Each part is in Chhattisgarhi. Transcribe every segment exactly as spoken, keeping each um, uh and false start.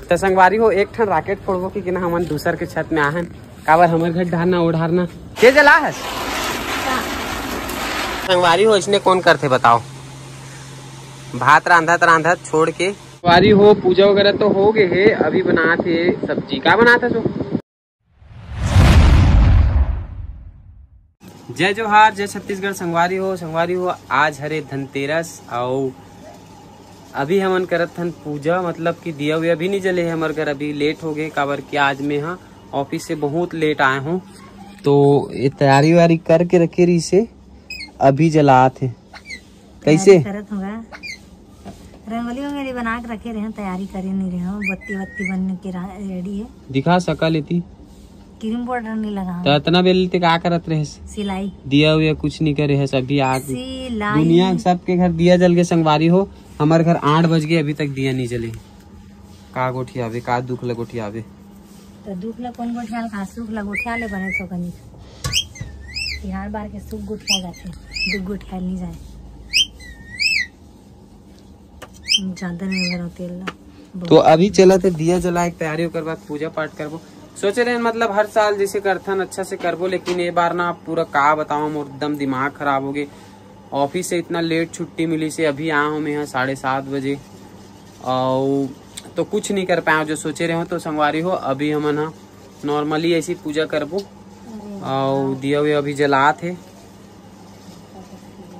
तो संगवारी हो, एक ठन राकेट फोड़बो कि, कि ना, हमन दूसर के छत में आहन, काबर हमर घर ढारना, ओ ढारना, के जला है? संगवारी हो, इसने कौन करथे बताओ, भात रांधत रांधत छोड़ के। संगवारी हो, पूजा वगैरह तो हो गए हे, अभी बनात हे सब्जी। का बनात हे सो? जय जोहार, जय छत्तीसगढ़। संगवारी हो, संगवारी हो, आज हरे धनतेरस, अउ अभी हमन करत हन पूजा, मतलब कि दिया उया अभी नहीं जले हे हमर घर, अभी लेट हो गए, काबर कि आज मैं हा ऑफिस से बहुत लेट आए हूँ, तो ये तैयारी वारी करके रखे रही से अभी जलात हे। कैसे? तैयारी करत होगा। रंगोली वंगोली बना के रखे रहे, तैयारी करे नहीं रहे, बत्ती बत्ती बनने के रेडी है। दिखा सका लेती। क्रीम पाउडर नहीं लगा। तो इतना बेल ते का करत रहे? सिलाई। दिया उया कुछ नहीं करे है, अभी आग। सिलाई। दुनिया सबके घर दिया जल के संगवारी हो, हमारे घर आठ बज गए, अभी तक दिया नहीं जले। का गोठियावे, का दुख ल गोठियावे? तो दुख ल कौन गोठियाल, का सुख ल गोठिया ले बने तो कनी। तिहार बार के सुख गोठिया जाथे, दुख गोठिया नहीं जाए। ज्यादा नहीं भरो तेल ला। तो अभी चलत हे दिया जलाए के तैयारी, ओकर बाद पूजा पाठ करबो। सोचे रहे मतलब हर साल जैसे करथन अच्छा से करबो, लेकिन ये बार ना पूरा का बताऊँ, मोर एकदम दिमाग खराब हो गए। ऑफिस से इतना लेट छुट्टी मिली से अभी आया हूँ मैं यहाँ साढ़े सात बजे, और तो कुछ नहीं कर पाया जो सोचे रहे हो। तो संगवारी हो, अभी हमन ह नॉर्मली ऐसी पूजा करबो, और दिया उया अभी जलात हे।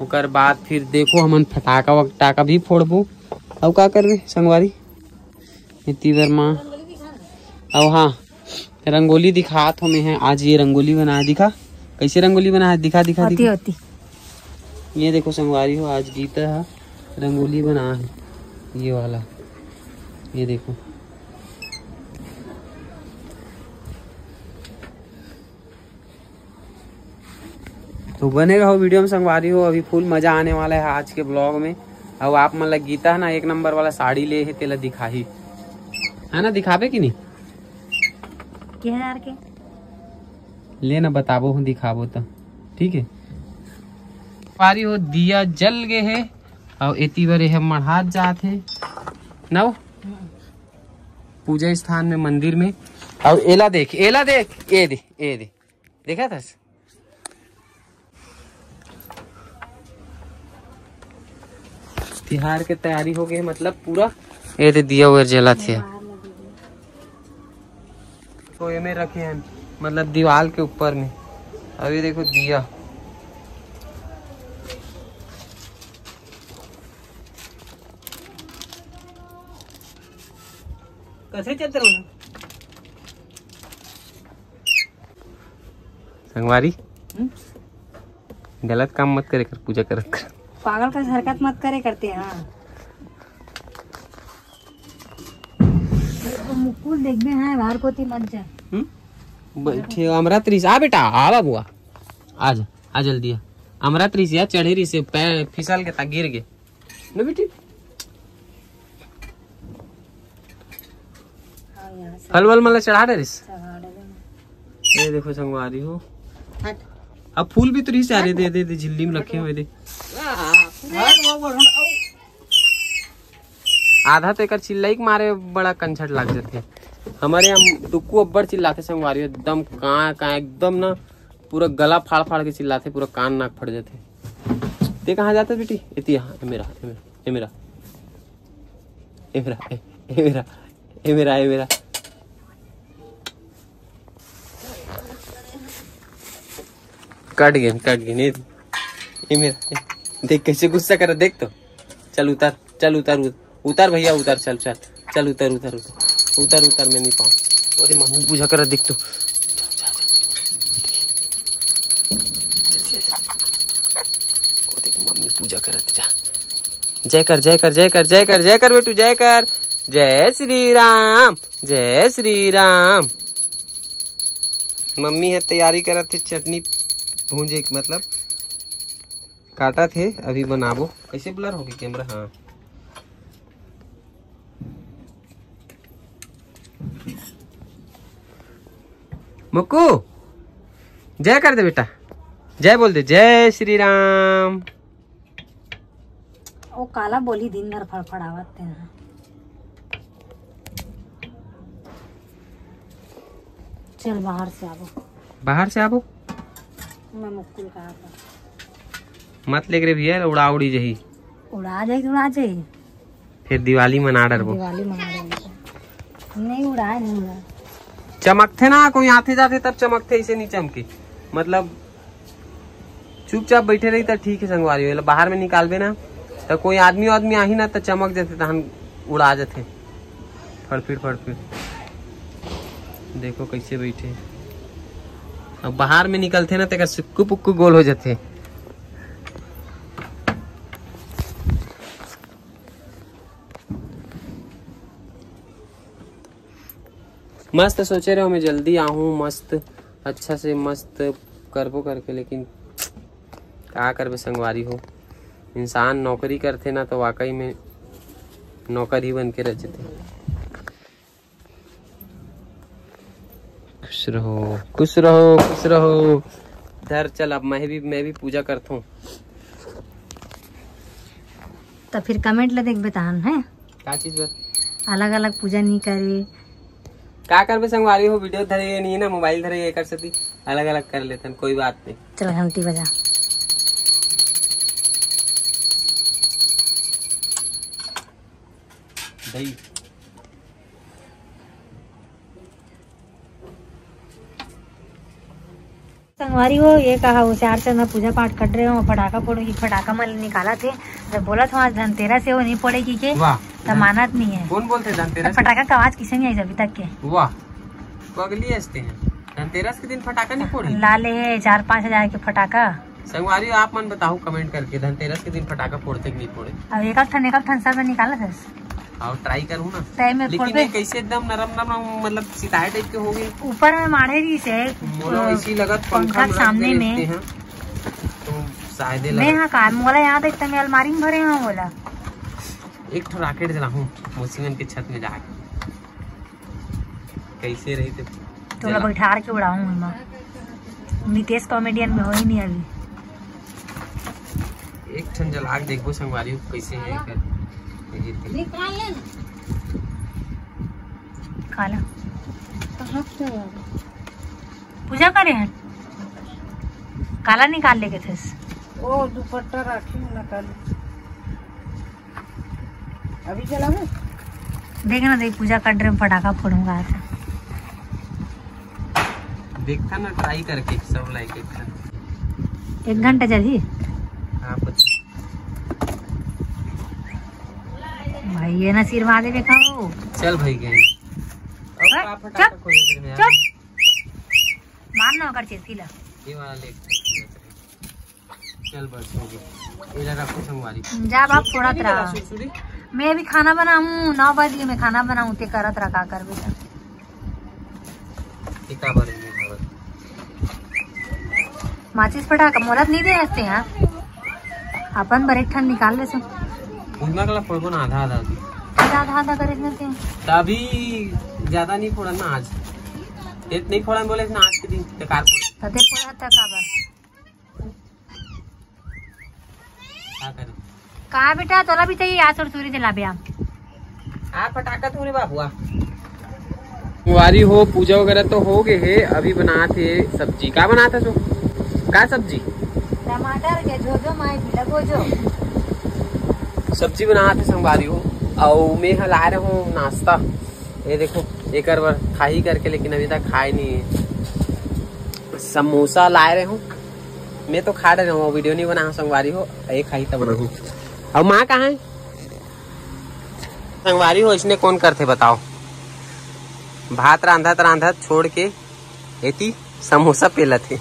ओकर बाद फिर देखो, हमन फटाका वटाका भी फोड़बो। अउ का करबे संगवारी? इतनी बार माँ, अउ हाँ, रंगोली दिखात हो मैं है। आज ये रंगोली बना, दिखा कैसे रंगोली बना है, दिखा, दिखा, होती, दिखा। होती। ये देखो संगवारी हो, आज गीता है रंगोली बना है, ये वाला, ये देखो। तो बने रहो वीडियो में संगवारी हो, अभी फुल मजा आने वाला है आज के ब्लॉग में। अब आप मन ला गीता है ना, एक नंबर वाला साड़ी ले है, तेला दिखाही, है ना, दिखाबे कि नहीं? के हजार के? ले ना, बताबो हूँ, दिखाबो तो, ठीक है। संगवारी हो, दिया जल गए है, और एती बार ये मढ़ात जात है ना, पूजा स्थान में, मंदिर में। और एला देख, एला देख, ए दे, ए दे, देखा था? तिहार के तैयारी हो गई, मतलब पूरा। ये दे दिया उया जलत हे। तो ये में रखे हैं, मतलब दीवाल के ऊपर में। अभी देखो दिया। कैसे चलते रहो? संगवारी, हम्म? गलत काम मत करे कर, पूजा करत कर। पागल का हरकत मत करे करते, हाँ। मुकुल देखबे, हाँ, बाहर कोती मत जा। हम्म? बैठे अमरा त्रिस, आ बेटा, आ बाबुआ, आ जा, आ जल्दी आ। अमरा त्रिस या चढ़े रही से पैर फिसल के ता गिर गए। लो बेटी। हाँ, यहाँ से फल वल मला चढ़ा डरिस। चढ़ा डरे। ये देखो संगवारी हो। हट। अब फूल भी तो रही सारे दे, दे, दे, झिल्ली में रखे हुए दे। हट, वो बोल, हट, आओ। आधा तो एकर चिल्लाई के मारे बड़ा कंझट लाग जाथे। हमारे यहाँ टुक्कू अब्बड़ चिल्लाथे संगवारी, एकदम का, का, एकदम ना पूरा गला फाड़ फाड़ के चिल्लाथे, पूरा कान नाक फट जाथे। ते कहाँ जाता बेटी? एती यहाँ, ए मेरा, ए मेरा, ए मेरा, ए मेरा, ए, ए मेरा, ए मेरा, ए मेरा। कट गए, कट गए, नहीं, ए मेरा, ए, देख कैसे गुस्सा कर, देख तो। चल उतर, चल उतर, उतर। उतर भैया, उतर, चल, चल, चल, उतर, उतर, उतर, उतर, उतर, मैं नहीं पाऊँ। अरे मम्मी पूजा कर, देख तो। चल, चल, चल। वो देख, मम्मी पूजा करत, जा। जय कर, जय कर, जय कर, जय कर, जय कर बेटू, जय कर। जय श्री राम, जय श्री राम। मम्मी है तैयारी करत थे चटनी भूंजे के, मतलब काटत हे, अभी बनाबो। कैसे ब्लर हो गया कैमरा? हाँ। मुक्कू, जय कर दे बेटा, जय बोल दे, जय श्री राम। ओ काला बोली दिन भर फड़फड़ावत ते ना। चल, बाहर से आबो। बाहर से आबो? मैं मुक्कुल कहा था। मत लेके रे भैया, उड़ा उड़ी जही। उड़ा जाई, उड़ा जाई। फिर दिवाली मना डरबो। दिवाली मना डरबो। नहीं उड़ाए, नहीं उड़ाए। चमकथे ना, कोई आथे जाथे तब चमकथे, इसे नहीं चमके। मतलब चुपचाप बैठे रही त ठीक है संगवारी हो, बाहर में निकालबे ना त कोई आदमी आदमी आही ना त चमक जाथे, तहन उड़ा जाथे। फड़फिड़ फड़फिड़। देखो कैसे बैठे। अब बाहर में निकलथे ना, तेकर सिक्कू पुक्कू गोल हो जाथे। मस्त सोचे रहो, मैं जल्दी आहूँ, मस्त, अच्छा से मस्त करबो करके, लेकिन का करबे संगवारी हो, इंसान नौकरी करथे ना, तो वाकई में नौकर ही बन के रह जथे। खुश रहो, खुश रहो, खुश रहो। धर, चल, अब मैं भी, मैं भी पूजा करथूं। तो फिर comment ला देखबे तहन, हैं? का चीज बर? अलग अलग पूजा नहीं करे। का करबे संगवारी हो, video धरे ये नहीं है ना, mobile धरे ये कर सकती, अलग अलग कर लेथन, कोई बात नहीं। चल घंटी बजा। दई। संगवारी हो, ये कहा वो चार चंद पूजा पाठ कर रहे हो, फटाका फोड़ो की फटाका मन निकाला थे। जब बोला था आज धनतेरस है, वो नहीं पड़ेगी के, वाह। तो मानत नहीं है। कौन बोलते धनतेरस? फटाका का आवाज किसे नहीं आई अभी तक के? वाह, पगली हंसते हैं। धनतेरस के दिन फटाका नहीं फोड़ी? ला ले है चार पाँच हजार के फटाका। संगवारी हो, आप मन बताओ comment करके, धनतेरस के दिन फटाका फोड़ते कि नहीं फोड़े? अब एक ठन, एक ठन सब निकाला था। और try करूँ ना। तय में लेकिन फोड़बे। ये कैसे एकदम नरम नरम, मतलब सितारे type के हो गए। ऊपर में माढ़े रही से, मोला अ, ऐसी लगत पंखा पंखा के में रख सामने के में। देखते हैं। तो शायद ये मैं लगा। हाँ का, मोला याद है, तमे अलमारी में भरे हाँ बोला। एक ठो rocket जलाहूँ मौसी मन के छत में जाके। कैसे रही थे? तोला जला। बैठार के उड़ाऊँ मैं। नितेश comedian में हो ही नहीं अभी। एक ठन जला के देखबो संगवारी हो, कैसे है एकर। ये देख। निकाल ले ना। काला। कहाँ से आ गया? पूजा करे हैं। काला निकाल लेके थे। ओ, दुपट्टा राखी हूँ ना काली। अभी जलावे? देख ना, देख, पूजा कर रहे, फटाका फोड़ूंगा आज। देखता ना, try करके सब लाइक एक ठन। एक घंटा चलही? हाँ, कुछ। भाई, ये ना सिरवा देवे का हो। चल भाई, गए। अब ओए, का फटाका चुप, खोजे तेरे में यार? चुप। मार ना ओकर चेथी ला। ये वाला ले। चल बस, हो गया। एला रखो संगवारी। जा बाप, फोड़त रहा। सुरसुरी? मैं अभी खाना बनाऊं, नौ बजे मैं खाना बनाऊं, ते करत रहा, का करबे त। ये का बारे में बात? माचिस फटाका मोला नहीं दे हंसते यार, अपन बर एक ठन निकाल ले से। उतना कला फोड़बो ना, आधा आधा अभी। फिर आधा आधा करे ना ते। त अभी ज्यादा नहीं फोड़ा ना आज। ये नहीं फोड़ा बोले ना आज के दिन, बेकार फोड़ा। त ते फोड़ा त का बार? का करे? का बेटा, तोला भी चाहिए यार, सुरसुरी दिलाबे आप। आ फटाका तू रे बाबुआ। कुंवारी हो, पूजा वगैरह तो हो गए है, अभी बनात हे सब्जी। का बनात हे सो? का सब्जी? टमाटर के झोझो माई भी लगो जो। सब्जी बनात हे संगवारी हो, अउ मैं ह लाए रहूं नाश्ता। ये देखो, एकर बर खाही करके, लेकिन अभी तक खाए नहीं है। समोसा लाए रहूं, मैं तो खा रहे हूँ, वीडियो नहीं बना संगवारी हो, ये खाही तब बनाऊं। अब माँ कहाँ है? संगवारी हो, इसने कौन करथे बताओ? भात रांधत रांधत छोड़ के एती समोसा पेलत हे।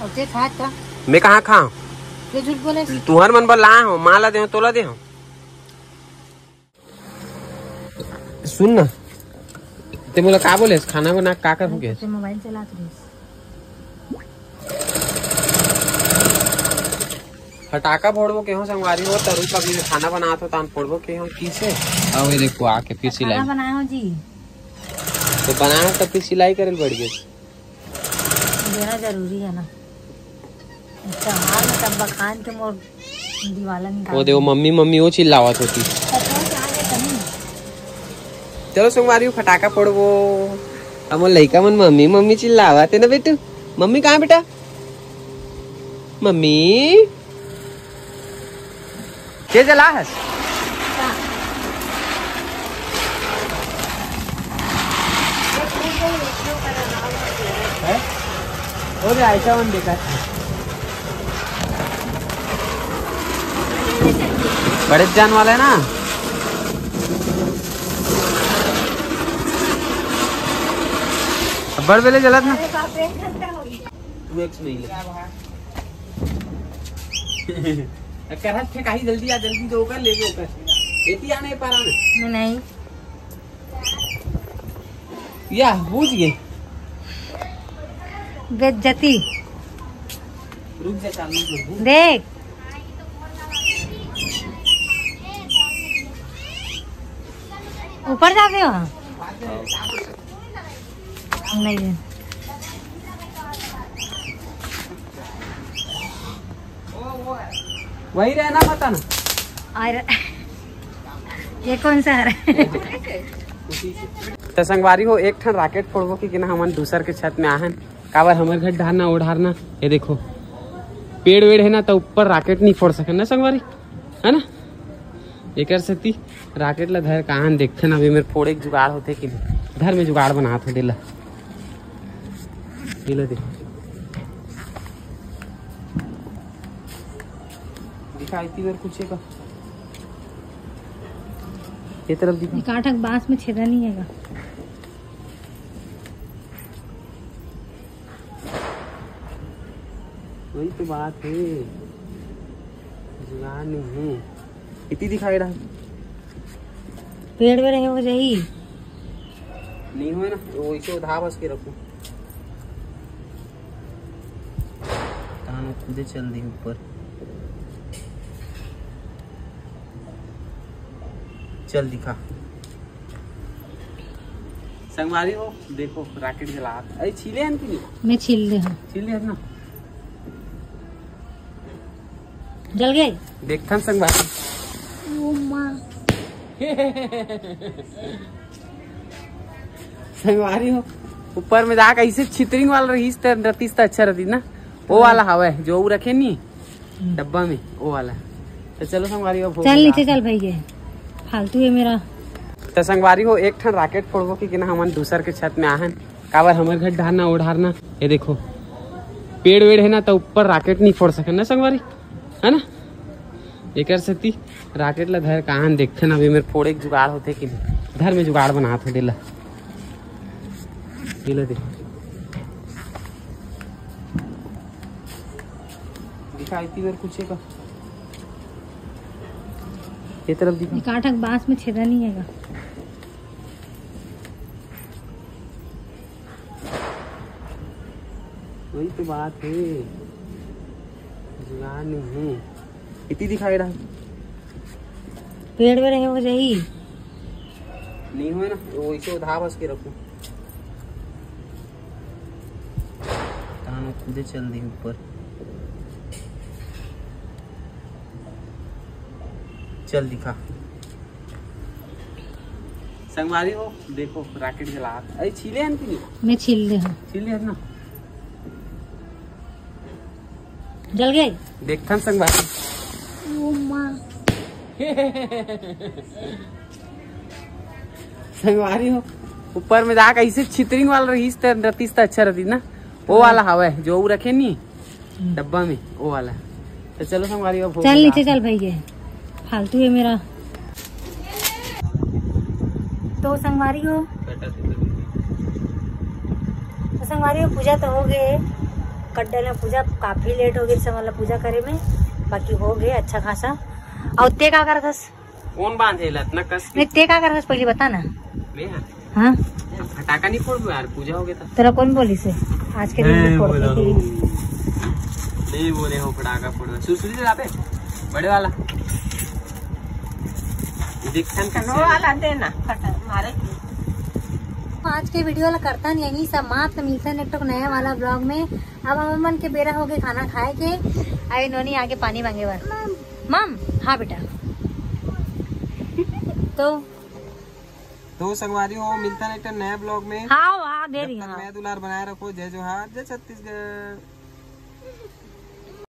अब ते खा त। मैं कहाँ खाऊं? ते झूठ बोले। तुहर मन बर लाए हो, माँ ला दे हो, तोला दे हो। सुन ना, ते मोला का बोले, खाना बना का कर हो गया? ते मोबाइल चलात रहिस। फटाका फोड़बो के हो संगवारी हो, तरू कभी खाना बनात हो तान फोड़बो के हो, किसे? अब ये देखो आके फिर खाना सिलाई। बनाए हो जी। तो बनाए हो तो फिर सिलाई करे बढ़ गए। देना जरूरी है ना। त्योहार में तब बखान के मोर दिवाला निकाल वो देखो, दे। मम्मी, मम्मी वो चिल्लावत होती। पता है क्या है कहीं? चलो संगवारी हो, फटाका फोड़बो। हमर लइका मन मम्मी मम्मी चिल्लावत हे ना बेटू। मम्मी कहाँ बेटा? मम्मी के जला हस? हैं? ओ रे, ऐसा मन देखा। बड़े जान वाला है ना। अब्बड़ बेले जलत ना। अरे बाप रे, एक घंटा हो गया। तू एक नहीं ले। करत थे काहे, जल्दी आ, जल्दी जो ओकर ले ले ओकर। एती आने पर आना। नहीं। या, बुझ गे। बेइज्जती। रुक जा, चालू कर दू। देख। ऊपर जाबे हो? नहीं। वही रहना, पता ना। और ये कौन सा हरा? तो संगवारी हो, एक ठन rocket फोड़बो कि, कि ना, हमन दूसर के छत में आहन, काबर हमर घर डहर ना, ओ डहर ना। ये देखो, पेड़ वेड़ है ना, तो ऊपर rocket नहीं फोड़ सकन ना संगवारी, है ना? एकर सेती rocket ला धर कहान देखथे ना, अभी मेर फोड़े के जुगाड़ होथे कि नहीं। धर में जुगाड़ बनात हो, देला, देला दे। दिखा, इतनी बार कुछ है का? ये तरफ दिखा। एक आठ बांस में छेदा नहीं है का? वही तो बात है, जुगाड़ नहीं है। इतनी दिखाई रहा। पेड़ वेड़ है वो जही। नहीं हुए ना, वो इसे उधा बस के रखो। तानो खुदे चल दी ऊपर। चल दिखा। संगवारी हो, देखो rocket जलात। अरे छीले हन कि नहीं? मैं छील ले हूँ। छीले हन ना? जल गए? देखथन संगवारी। ओ माँ। संगवारी हो, ऊपर में जाके ऐसे छितरिंग वाला रहीस त, रतीस त अच्छा रतीस ना। वो वाला हवा है, जो वो रखे नहीं, डब्बा में, वो वाला। तो चलो संगवारी, अब हो चल गया। नीचे चल भाई, ये फालतू है मेरा। तो संगवारी हो, एक ठन rocket फोड़बो कि, कि ना, हमन दूसर के छत में आहन, काबर हमर घर डहर ना, ओ डहर ना। ये देखो, पेड़ वेड़ है ना, तो ऊपर rocket नहीं फोड़ सकन ना संगवारी, है ना? एकर सेती rocket ला धर कहान देखथे ना, अभी मेर फोड़े के जुगाड़ होथे कि नहीं। धर में जुगाड़ बनात हो, देला, देला दे। दिखा, इतनी बार कुछ है का? ये तरफ दिखा। एक आठ बांस में छेदा नहीं है का? वही तो बात है, जुगाड़ नहीं है। इतनी दिखाई रहा। पेड़ वेड़ है वो जही। नहीं हुए ना, वो इसे उधा बस के रखो। तानो खुदे चल दी ऊपर। चल दिखा। संगवारी हो, देखो rocket जलात। अरे छीले हन कि नहीं? मैं छील ले हूँ। छीले हन ना? जल गए? देखथन संगवारी। ओ माँ। संगवारी हो, ऊपर में जाके ऐसे छितरिंग वाला रहीस त, रतीस त अच्छा रतीस ना। वो वाला हवा है, जो वो रखे नहीं, डब्बा में, वो वाला। तो चलो संगवारी, अब हो चल गया। नीचे चल भाई, ये फालतू है मेरा। तो संगवारी हो, तो संगवारी हो, पूजा तो हो गए, कड्डा में पूजा काफी लेट हो गई, मतलब पूजा करे में, बाकी हो गए अच्छा खासा। और ते का करत हस? कौन बांधे ला इतना कस के? नहीं, ते का करत हस, पहले बता ना। मैं? हाँ। अब फटाका नहीं फोड़बो यार, पूजा हो गया था। तेरा कौन बोली से आज के दिन में नहीं फोड़ बोला के हूँ। नहीं बोले हो फटाका फोड़बो। सुरसुरी ले लाबे, बड़े वाला। देखथन कस वो वाला देना, फटा-, मारे। तो आज के वीडियो ला करथन यहीं समाप्त, मिलथन एक ठो नया वाला vlog में। अब हमन के बेरा हो गए खाना खाए के। अरे नोनी आगे पानी मांगे बर। मम, हाँ बेटा। तो तो संगवारी हो, मिलता नहीं नया ब्लॉग में। हाँ हाँ दे रही तब तक हाँ। मया दुलार बनाए रखो। जय जोहार, जय छत्तीसगढ़।